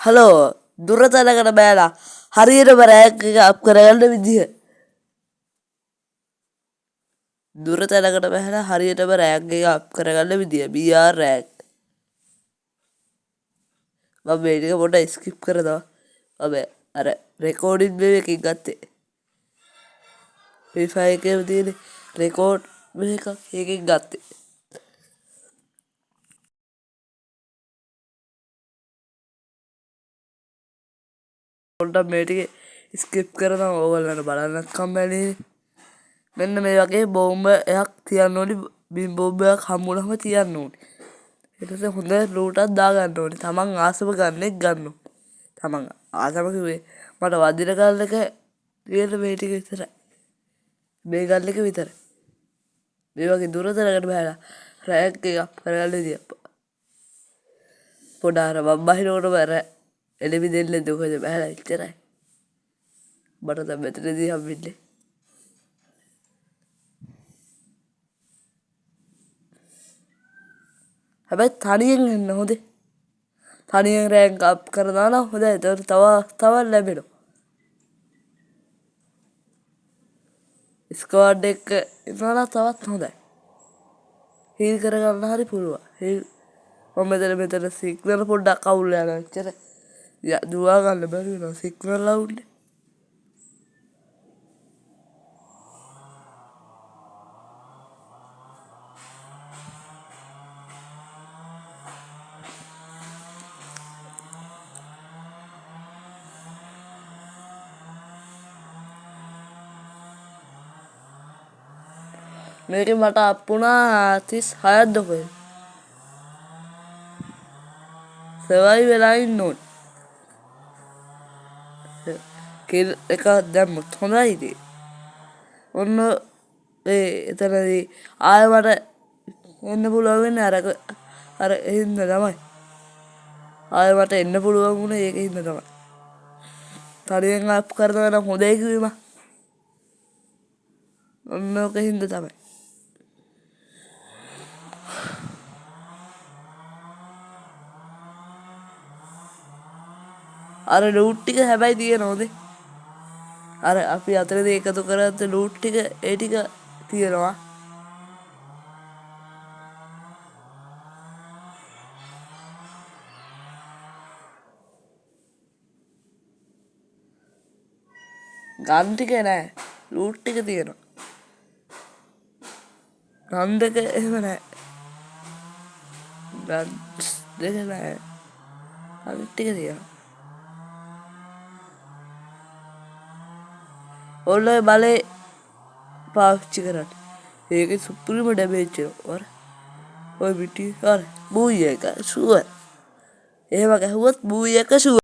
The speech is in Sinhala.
හලෝ, දුර තැනකට බෑලා හරියටම රෑන්ක් එක අප් කරගන්න විදිහ. දුර තැනකට බැහැලා හරියටම රෑන්ක් එක අප් කරගන්න විදිය. BR rank. මම මේ ටික පොඩ්ඩක් ස්කිප් කරනවා. මම අර රෙකෝඩින් මේ එකකින් ගත්තේ. ෆ්‍රී ෆයර් එකේම තියෙන රෙකෝඩ් මේකක්, ඒකෙන් ගත්තේ. පොඩ්ඩක් මේ ටික ස්කිප් කරනවා, ඕගොල්ලන්ට බලන්නත් කම්මැලි. මෙන්න මේ වගේ බෝම්බ එකක් තියන්න ඕනි. බිම් බෝම්බයක් හම්බුනහම තියන්න ඕනි. ඊට පස්සේ හොඳ ලූටක් දාගන්න ඕනි. තමන් ආසම ගන්න එක ගන්න ඕනි. තමන් ආසම කිව්වේ මට වදින ගල් එක තියෙන මේ ටික විතරයි. මේ ගල් එක විතරයි. මේ වගේ දුර තැනකට බහලා රෑන්ක් එක අප් කරගන්න විදිය. පොඩ අර මං බහිනකොටම අර එළඹි දෙන්නේ දුකද බහලා එච්චරයි. මට දැන් මෙතනදී හම්බෙන්නේ. හැබැයි තනියෙන් එන්න හොඳේ. තනියෙන් රෑන්ක් අප් කරනවා නම් හොඳයි. එතකොට තව අවස්ථාවක් ලැබෙනවා. ස්ක්වාඩ් එක ඉන්නවා නම් තවත් හොඳයි. හීල් කරගන්න හරි පුළුවන්. හීල් මම මෙතන මෙතන සිග්නල් පොඩ්ඩක් අවුල් යනවා. එච්චර දුවා ගන්න බැරි වෙනවා සිග්නල් අවුල්නේ. මේකේ මට අප් වුණා 36ක්ද කොහෙද? සර්වයිව් වෙලා ඉන්න ඕනේ. කිල් එකක් දැම්මොත් හොඳයි ඉතින්. ඔන්න ඒ එතනදී ආයෙ මට එන්න පුළුවන් වෙන්නේ අර අර හින්දා තමයි. ආයෙ මට එන්න පුළුවන් වුණේ ඒක හින්දා තමයි. තනියෙන් අප් කරනවා නම් හොඳයි කිව්වේ මං. ඔන්න ඕක හින්දා තමයි. අර ලූට් ටික හැබැයි තියෙනවා හොඳේ. අර අපි අතරදී එකතු කරගත්ත ලූට් ටික ඒ ටික තියෙනවා. ගන් ටික නෑ, ලූට් ටික තියෙනවා. ගන් දෙක එහෙම නෑ. ගන් දෙක නෑ. අනිත් ටික තියෙනවා. ඔන්න ඔය බලේ පාවිච්චි කරන්න. ඒකේ සුපිරිම ඩැමේජ් එනවා. අර ඔය මිටි අර බූයි එක ෂුවර්. එහෙම ගැහුවොත් බූයි එක ෂුවර්.